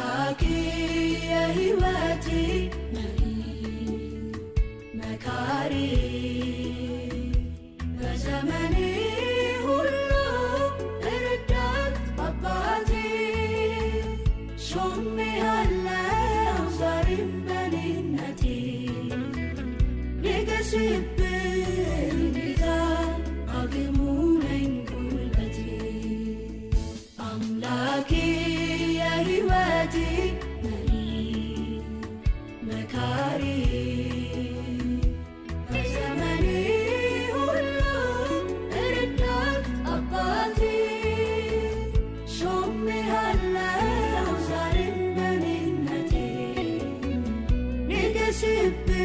አምላኬ የሕይወቴ መሪ መካሪ፣ በዘመኔ ሁሉ ረዳት አባቴ፣ ሾሜሃለው ዛሬም በኔነቴ። ንገስብኝ ጌታ፣ አቅሙ ነኝ ጉልበቴ። አምላኬ የሕይወቴ መሪ መካሪ፣ በዘመኔ ሁሉ ረዳት አባቴ፣ ሾሜሃለው ዛሬም በኔነቴ። ንገስብኝ